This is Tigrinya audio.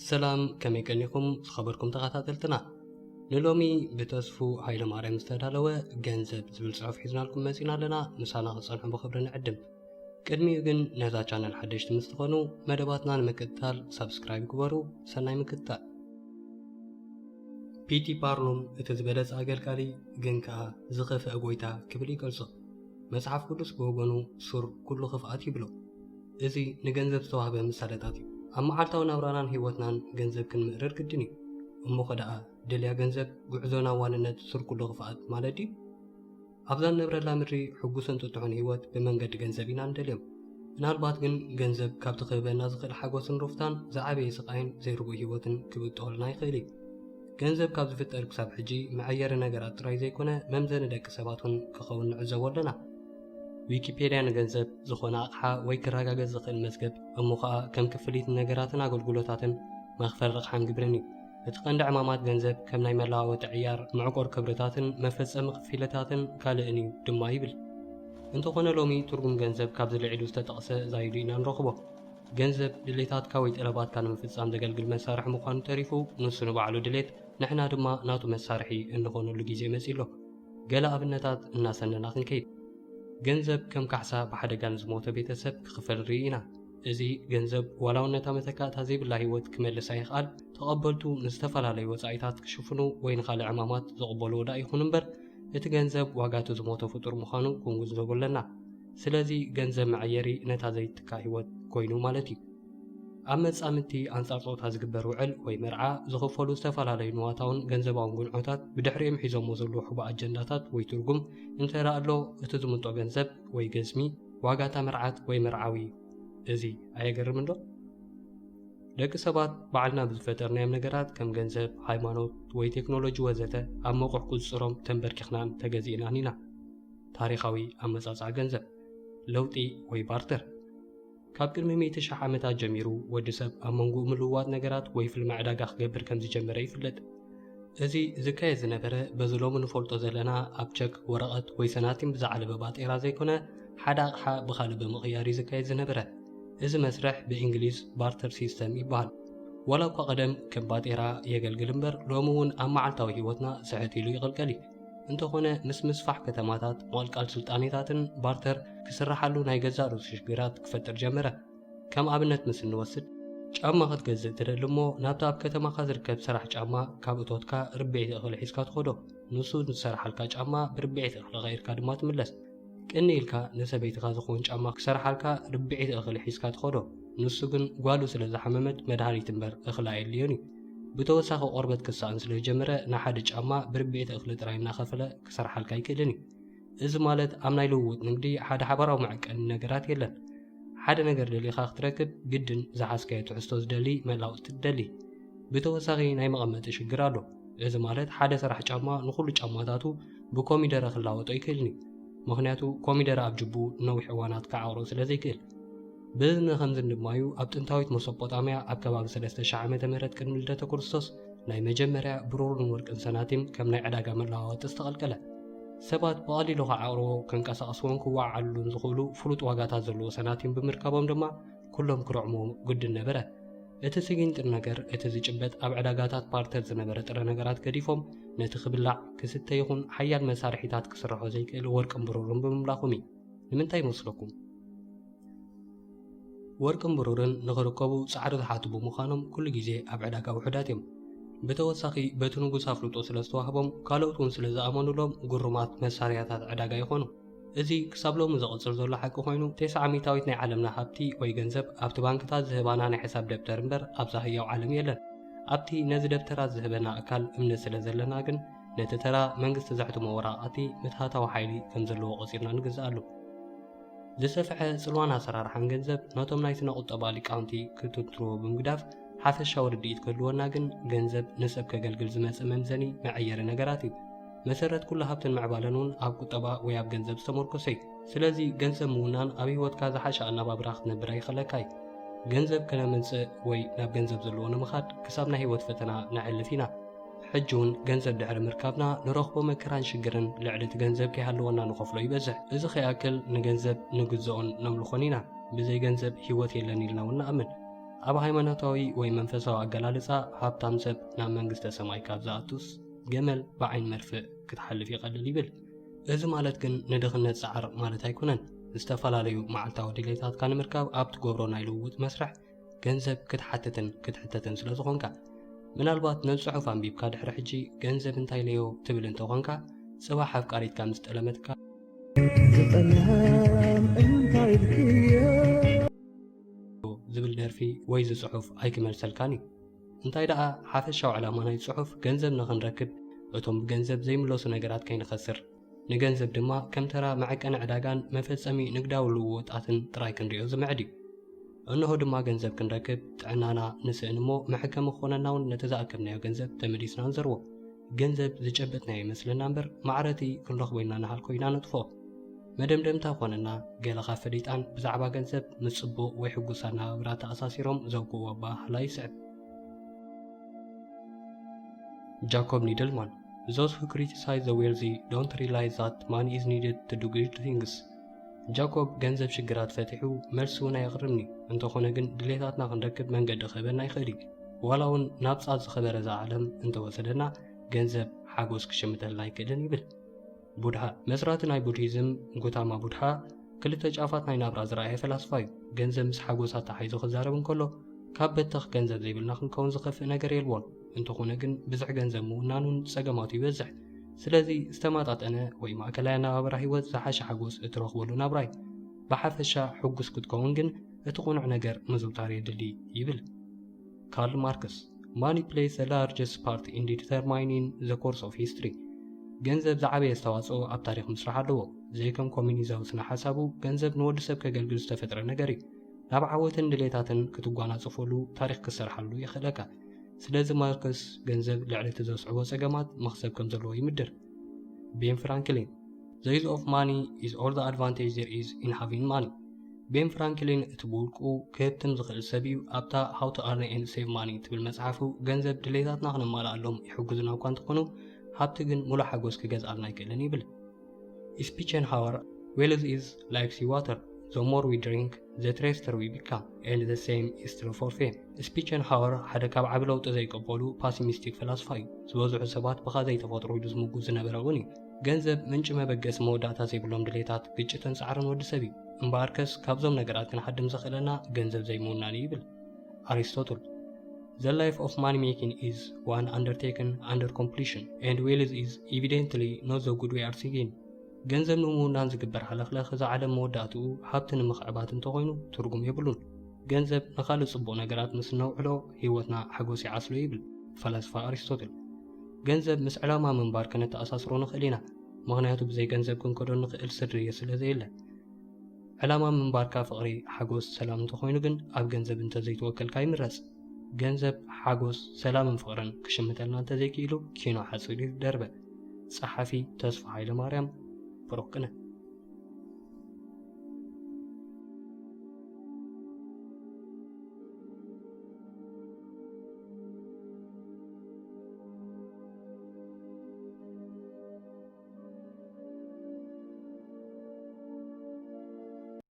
ሰላም፣ ከመይ ቀኒኹም ዝኸበርኩም ተኸታተልትና? ንሎሚ ብተስፉ ሃይለማርያም ዝተዳለወ ገንዘብ ዝብል ጽሑፍ ሒዝናልኩም መጺና ኣለና። ምሳና ክጸንሑ ብኽብሪ ንዕድም። ቅድሚኡ ግን ነዛ ቻነል ሓደሽቲ ምስ ትኾኑ መደባትና ንምክትታል ሳብስክራይብ ግበሩ። ሰናይ ምክትታል። ፒቲ ፓርኖም እቲ ዝበለጸ ኣገልጋሊ ግን ከኣ ዝኸፍአ ጎይታ ክብል ይገልጾ። መጽሓፍ ቅዱስ ብወገኑ ሱር ኩሉ ክፍኣት ይብሎ። እዚ ንገንዘብ ዝተዋህበ ምሳሌታት እዩ። ኣብ መዓልታዊ ናብራናን ህይወትናን ገንዘብ ክንምእርር ግድን እዩ። እሞ ኸ ደኣ ደልያ ገንዘብ ጉዕዞ ናብ ዋንነት ሱር ኩሉ ክፍኣት ማለት ድዩ? ኣብዛ ንነብረላ ምድሪ ሕጉስን ጥጡሕን ህይወት ብመንገዲ ገንዘብ ኢና ንደልዮም። ምናልባት ግን ገንዘብ ካብቲ ክህበና ዝኽእል ሓጎስን ሩፍታን ዝዓበየ ስቓይን ዘይርጉእ ህይወትን ክብጥወልና ይኽእል እዩ። ገንዘብ ካብ ዝፍጠር ክሳብ ሕጂ መዐየሪ ነገራት ጥራይ ዘይኮነ መምዘኒ ደቂ ሰባት እውን ክኸውን ንዕዘቦ ኣለና። ዊኪፔድያ ንገንዘብ ዝኾነ ኣቕሓ ወይ ክረጋገጽ ዝኽእል መዝገብ እሞ ኸኣ ከም ክፍሊት ንነገራትን ኣገልግሎታትን መኽፈል ረቕሓን ግብርን እዩ። እቲ ቀንዲ ዕማማት ገንዘብ ከም ናይ መለዋወጢ ዕያር፣ መዕቆር ክብርታትን መፈጸሚ ክፍሊታትን ካልእን እዩ ድማ ይብል። እንተኾነ ሎሚ ትርጉም ገንዘብ ካብዚ ልዒሉ ዝተጠቕሰ ዛይዱ ኢና ንረኽቦ። ገንዘብ ድሌታትካ ወይ ጠለባትካ ንምፍጻም ዘገልግል መሳርሒ ምዃኑ ተሪፉ ንሱ ንባዕሉ ድሌት ንሕና ድማ ናቱ መሳርሒ እንኾነሉ ግዜ መጺኡ ኣሎ። ገለ ኣብነታት እናሰነና ክንከይድ። ገንዘብ ከም ካሕሳ ብሓደጋ ንዝሞተ ቤተሰብ ክኽፈል ንርኢ ኢና። እዚ ገንዘብ ዋላ እውን ነታ መተካእታ ዘይብላ ህይወት ክመልስ ኣይኽኣል፣ ተቐበልቱ ንዝተፈላለዩ ወጻኢታት ክሽፍኑ ወይ ንኻልእ ዕማማት ዝቕበልዎ ደኣ ይኹን እምበር እቲ ገንዘብ ዋጋ እቲ ዝሞተ ፍጡር ምዃኑ ክንግንዘቦ ኣለና። ስለዚ ገንዘብ መዐየሪ ነታ ዘይትካእ ህይወት ኮይኑ ማለት እዩ። ኣብ መጻምድቲ ኣንጻር ጾታ ዝግበር ውዕል ወይ መርዓ ዝኽፈሉ ዝተፈላለዩ ንዋታውን ገንዘባውን ጉንዖታት ብድሕሪኦም ሒዞሞ ዘለዉ ሕቡእ ኣጀንዳታት ወይ ትርጉም እንተ ደኣ ኣሎ እቲ ዝምንጦ ገንዘብ ወይ ገዝሚ ዋጋ እታ መርዓት ወይ መርዓዊ እዩ። እዚ ኣየገርምን ዶ? ደቂ ሰባት ባዕልና ብዝፈጠርናዮም ነገራት ከም ገንዘብ፣ ሃይማኖት ወይ ቴክኖሎጂ ወዘተ ኣብ መቑሕ ቁጽጽሮም ተንበርኪኽናን ተገዚእናን ኢና። ታሪኻዊ ኣመጻጽኣ ገንዘብ፣ ለውጢ ወይ ባርተር። ካብ ቅድሚ ሚእቲ ሺሕ ዓመታት ጀሚሩ ወዲ ሰብ ኣብ መንጎኡ ምልውዋጥ ነገራት ወይ ፍልማ ዕዳጋ ክገብር ከም ዝጀመረ ይፍለጥ። እዚ ዝካየድ ዝነበረ በዚ ሎሚ ንፈልጦ ዘለና ኣብ ቸክ፣ ወረቐት ወይ ሰናቲም ብዝዓለበ ባጤራ ዘይኮነ ሓደ ኣቕሓ ብኻልእ ብምቕያር እዩ ዝካየድ ዝነበረ። እዚ መስርሕ ብእንግሊዝ ባርተር ሲስተም ይበሃል። ዋላ እኳ ቀደም ከም ባጤራ የገልግል እምበር ሎሚ እውን ኣብ መዓልታዊ ህይወትና ስሕት ኢሉ ይቕልቀል እዩ። እንተኾነ ምስ ምስፋሕ ከተማታት፣ ምቕልቃል ስልጣኔታትን ባርተር ክስርሓሉ ናይ ገዛእ ርእሱ ሽግራት ክፈጥር ጀመረ። ከም ኣብነት ምስ እንወስድ፣ ጫማ ክትገዝእ ትደሊ እሞ ናብቲ ኣብ ከተማኻ ዝርከብ ሰራሕ ጫማ ካብ እቶትካ ርብዒቲ እኽሊ ሒዝካ ትኸዶ። ንሱ ዝሰርሓልካ ጫማ ብርብዒቲ እኽሊ ቀይርካ ድማ ትምለስ። ቅኒ ኢልካ ንሰበይትኻ ዝኸውን ጫማ ክሰርሓልካ ርብዒቲ እኽሊ ሒዝካ ትኸዶ። ንሱ ግን ጓሉ ስለ ዝሓመመት መድሃኒት እምበር እኽሊ ኣየድልዮን እዩ። ብተወሳኺ ቆርበት ክሰኣን ስለ ዝጀመረ ንሓደ ጫማ ብርብዒቲ እኽሊ ጥራይ እናኸፈለ ክሰርሓልካ ኣይክእልን እዩ። እዚ ማለት ኣብ ናይ ልውውጥ ንግዲ ሓደ ሓባራዊ መዐቀኒ ነገራት የለን። ሓደ ነገር ደሊኻ ክትረክብ ግድን ዝሓዝካዮ ትሕዝቶ ዝደሊ መላውጥቲ ትደሊ። ብተወሳኺ ናይ መቐመጢ ሽግር ኣሎ። እዚ ማለት ሓደ ሰራሕ ጫማ ንኹሉ ጫማታቱ ብኮሚደረ ክላወጦ ኣይክእልን እዩ። ምኽንያቱ ኮሚደረ ኣብ ጅቡ ነዊሕ እዋናት ክዓቕሮ ስለ ዘይክእል። ብእዝኒ ከምዚ ድማ እዩ ኣብ ጥንታዊት መሶጶጣምያ ኣብ ከባቢ ሰለስተ ሺሕ ዓመተ ምህረት ቅድሚ ልደተ ክርስቶስ ናይ መጀመርያ ብሩርን ወርቅን ሰናቲም ከም ናይ ዕዳጋ መለዋወጢ ዝተቐልቀለ። ሰባት ብቐሊሉ ክዓቕርዎ፣ ከንቀሳቕስዎን ክወዓዓሉሉን ዝኽእሉ ፍሉጥ ዋጋታት ዘለዎ ሰናቲም ብምርካቦም ድማ ኩሎም ክርዕምዎ ግድን ነበረ። እቲ ስጊንጢር ነገር፣ እቲ ዝጭበጥ ኣብ ዕዳጋታት ባርተር ዝነበረ ጥረ ነገራት ገዲፎም፣ ነቲ ክብላዕ፣ ክስተ ይኹን ሓያል መሳርሒታት ክስርሖ ዘይክእል ወርቅን ብሩርን ብምምላኾም እዩ። ንምንታይ ይመስለኩም? ወርቅን ብሩርን ንኽርከቡ ጻዕሪ ዝሓቱ ብምዃኖም ኩሉ ግዜ ኣብ ዕዳጋ ውሑዳት እዮም። ብተወሳኺ በቲ ንጉስ ኣፍልጦ ስለ ዝተዋህቦም ካልኦት እውን ስለ ዝኣመኑሎም ግሩማት መሳርያታት ዕዳጋ ይኾኑ። እዚ ክሳብ ሎሚ ዝቕጽል ዘሎ ሓቂ ኮይኑ ተስዓ ሚእታዊት ናይ ዓለምና ሃብቲ ወይ ገንዘብ ኣብቲ ባንክታት ዝህባና ናይ ሕሳብ ደብተር እምበር ኣብዛ ህያው ዓለም የለን። ኣብቲ ነዚ ደብተራት ዝህበና ኣካል እምነት ስለ ዘለና ግን ነቲ ተራ መንግስቲ ዘሕትሞ ወረቓቕቲ ምትሃታዊ ሓይሊ ከም ዘለዎ ቆጺርና ንግዝኣሉ። ዝሰፍሐ ጽልዋን ኣሰራርሓን ገንዘብ ነቶም ናይ ስነ ቁጠባ ሊቃውንቲ ክትንትንዎ ብምግዳፍ ሓፈሻዊ ርድኢት ክህልወና ግን ገንዘብ ንሰብ ከገልግል ዝመጽእ መምዘኒ መዐየሪ ነገራት እዩ። መሰረት ኩሉ ሃብትን ምዕባለን እውን ኣብ ቁጠባ ወይ ኣብ ገንዘብ ዝተመርኮሰ እዩ። ስለዚ ገንዘብ ምውናን ኣብ ህይወትካ ዝሓሸ ኣነባብራ ክትነብር ኣይኽእለካ እዩ። ገንዘብ ከነምጽእ ወይ ናብ ገንዘብ ዘለዎ ንምኻድ ክሳብ ናይ ህይወት ፈተና ነዕልፍ ኢና። ሕጂ እውን ገንዘብ ድሕሪ ምርካብና ንረኽቦ መከራን ሽግርን ልዕሊ እቲ ገንዘብ ከይሃለወና ንኸፍሎ ይበዝሕ። እዚ ከይኣክል ንገንዘብ ንግዝኦን ነምልኾን ኢና። ብዘይ ገንዘብ ህይወት የለን ኢልና እውን ንኣምን። ኣብ ሃይማኖታዊ ወይ መንፈሳዊ ኣገላልጻ፣ ሃብታም ሰብ ናብ መንግስተ ሰማይ ካብ ዝኣቱስ፣ ገመል ብዓይን መርፍእ ክትሓልፍ ይቐልል ይብል። እዚ ማለት ግን ንድኽነት ጻዕር ማለት ኣይኮነን። ዝተፈላለዩ መዓልታዊ ድሌታትካ ንምርካብ ኣብ ትገብሮ ናይ ልውውጥ መስርሕ፣ ገንዘብ ክትሓትትን ክትሕተትን ስለ ዝኾንካ። ምናልባት ነዚ ጽሑፍ ኣንቢብካ ድሕሪ ሕጂ ገንዘብ እንታይ ኢለዮ ትብል እንተኾንካ፣ ጽባሕ ኣፍቃሪትካ ምስ ጠለመትካ፣ ዝጠልም እንታይ ኢልክዮ? ዝብል ደርፊ ወይ እዚ ጽሑፍ ኣይክመልሰልካን እዩ። እንታይ ደኣ ሓፈሻዊ ዕላማ ናይ ጽሑፍ፣ ገንዘብ ንኽንረክብ፣ እቶም ብገንዘብ ዘይምለሱ ነገራት ከይንኸስር፣ ንገንዘብ ድማ ከም ተራ መዐቀኒ ዕዳጋን መፈጸሚ ንግዳዊ ልውውጣትን ጥራይ ክንሪኦ ዝምዕድ እዩ። እንሆ ድማ ገንዘብ ክንረክብ ጥዕናና ንስእን እሞ፣ መሐከሚ ክኾነና እውን ነቲ ዝኣከብናዮ ገንዘብ ተመሊስና ንዘርዎ። ገንዘብ ዝጨበጥናዮ ይመስለና እምበር፣ ማዕረቲ ክንረኽቦ ኢልና ንሃልኮ ኢና ነጥፍኦ። መደምደምታ ክኾነና፣ ገለ ካብ ፈሊጣን ብዛዕባ ገንዘብ ምስ ጽቡቕ ወይ ሕጉስ ኣነባብራ ተኣሳሲሮም ዘውግእዎ ኣበሃህላ ይስዕብ። ጃኮብ ኒድልማን፣ Those who criticize the wealthy don't realize that money is needed to do good things. ጃኮብ ገንዘብ ሽግራት ፈቲሑ መልሲ እውን ኣየቕርብን እዩ። እንተኾነ ግን ድሌታትና ክንረክብ መንገዲ ክህበና ይኽእል እዩ። ዋላ እውን ናብ ጻት ዝኸበረ እዛ ዓለም እንተወሰደና፣ ገንዘብ ሓጎስ ክሽምተልና ኣይክእልን ይብል። ቡድሃ፣ መስራቲ ናይ ቡድሂዝም ጉታማ ቡድሃ፣ ክልተ ጫፋት ናይ ናብራ ዝረኣየ ፈላስፋ እዩ። ገንዘብ ምስ ሓጎስ ኣተሓሒዙ ክዛረብ እንከሎ፣ ካብ በተኽ ገንዘብ ዘይብልና ክንከውን ዝኸፍእ ነገር የልቦን። እንተኾነ ግን ብዝሕ ገንዘብ ምውናኑን ጸገማቱ ይበዝሕ። ስለዚ ዝተመጣጠነ ወይ ማእከላይ ኣነባብራ ህይወት ዝሓሸ ሓጎስ እትረኽበሉ ናብራ እዩ። ብሓፈሻ ሕጉስ ክትከውን ግን እቲ ቁኑዕ ነገር ምዝውታር የድሊ ይብል። ካርል ማርክስ፣ Money plays the largest part in determining the course of history. ገንዘብ ዝዓበየ ኣስተዋጽኦ ኣብ ታሪኽ ምስራሕ ኣለዎ። ዘይከም ኮሚኒዛዊ ስነ ሓሳቡ፣ ገንዘብ ንወዲ ሰብ ከገልግል ዝተፈጥረ ነገር እዩ። ናብ ዓወትን ድሌታትን ክትጓናጽፈሉ ታሪኽ ክሰርሓሉ የኽእለካ። ስለዚ ማርክስ ገንዘብ ልዕሊ እቲ ዘስዕቦ ጸገማት መኽሰብ ከም ዘለዎ ይምድር። ቤን ፍራንክሊን፣ The use of money is all the advantage there is in having money. ቤን ፍራንክሊን እቲ ብውልቁ ክህብትም ዝኽእል ሰብ እዩ። ኣብታ How to Earn and Save Money ትብል መጽሓፉ፣ ገንዘብ ድሌታትና ክነማልኣሎም ይሕግዙና እኳ እንተኾኑ፣ ሃብቲ ግን ሙሉእ ሓጎስ ክገዝኣልና ኣይክእልን ይብል። ስፒቸንሃወር፣ Wealth is like sea water, the more we drink, the thirstier we become, and the same is true for fame. ስፒቸንሃወር ሓደ ካብ ዓቢ ለውጢ ዘይቅበሉ ፓሲሚስቲክ ፈላስፋ እዩ። ዝበዝሑ ሰባት ብኻ ዘይተፈጥሩ ኢሉ ዝምጉት ዝነበረ እውን እዩ። ገንዘብ ምንጪ መበገሲ መወዳእታ ዘይብሎም ድሌታት፣ ግጭትን ጻዕርን ወዲ ሰብ እዩ። እምበኣርከስ ካብዞም ነገራት ክንሃድም ዘኽእለና ገንዘብ ዘይምውናን እዩ ይብል። ኣሪስቶትል፣ The life of money making is one undertaken under completion, and wealth is evidently not the good we are seeking. ገንዘብ ንምውናን ዝግበር ሃለኽለኽ እዛ ዓለም መወዳእትኡ ሃብቲ ንምኽዕባት እንተኾይኑ ትርጉም የብሉን። ገንዘብ ንኻልእ ጽቡቕ ነገራት ምስ እነውዕሎ ህይወትና ሓጎስ ይዓስሎ ይብል ፈላስፋ ኣሪስቶትል። ገንዘብ ምስ ዕላማ ምንባር ከነተኣሳስሮ ንኽእል ኢና፣ ምኽንያቱ ብዘይ ገንዘብ ክንከዶ ንኽእል ስድሪ ስለ ዘየለ። ዕላማ ምንባርካ ፍቕሪ፣ ሓጎስ፣ ሰላም እንተኾይኑ ግን ኣብ ገንዘብ እንተዘይትወከልካ ይምረጽ። ገንዘብ ሓጎስ፣ ሰላምን ፍቕርን ክሽምተልና እንተዘይክኢሉ ኪኖ ሓጺር እዩ ደርበ። ጸሓፊ ተስፋ ሃይለማርያም ብሩክ ቅነ።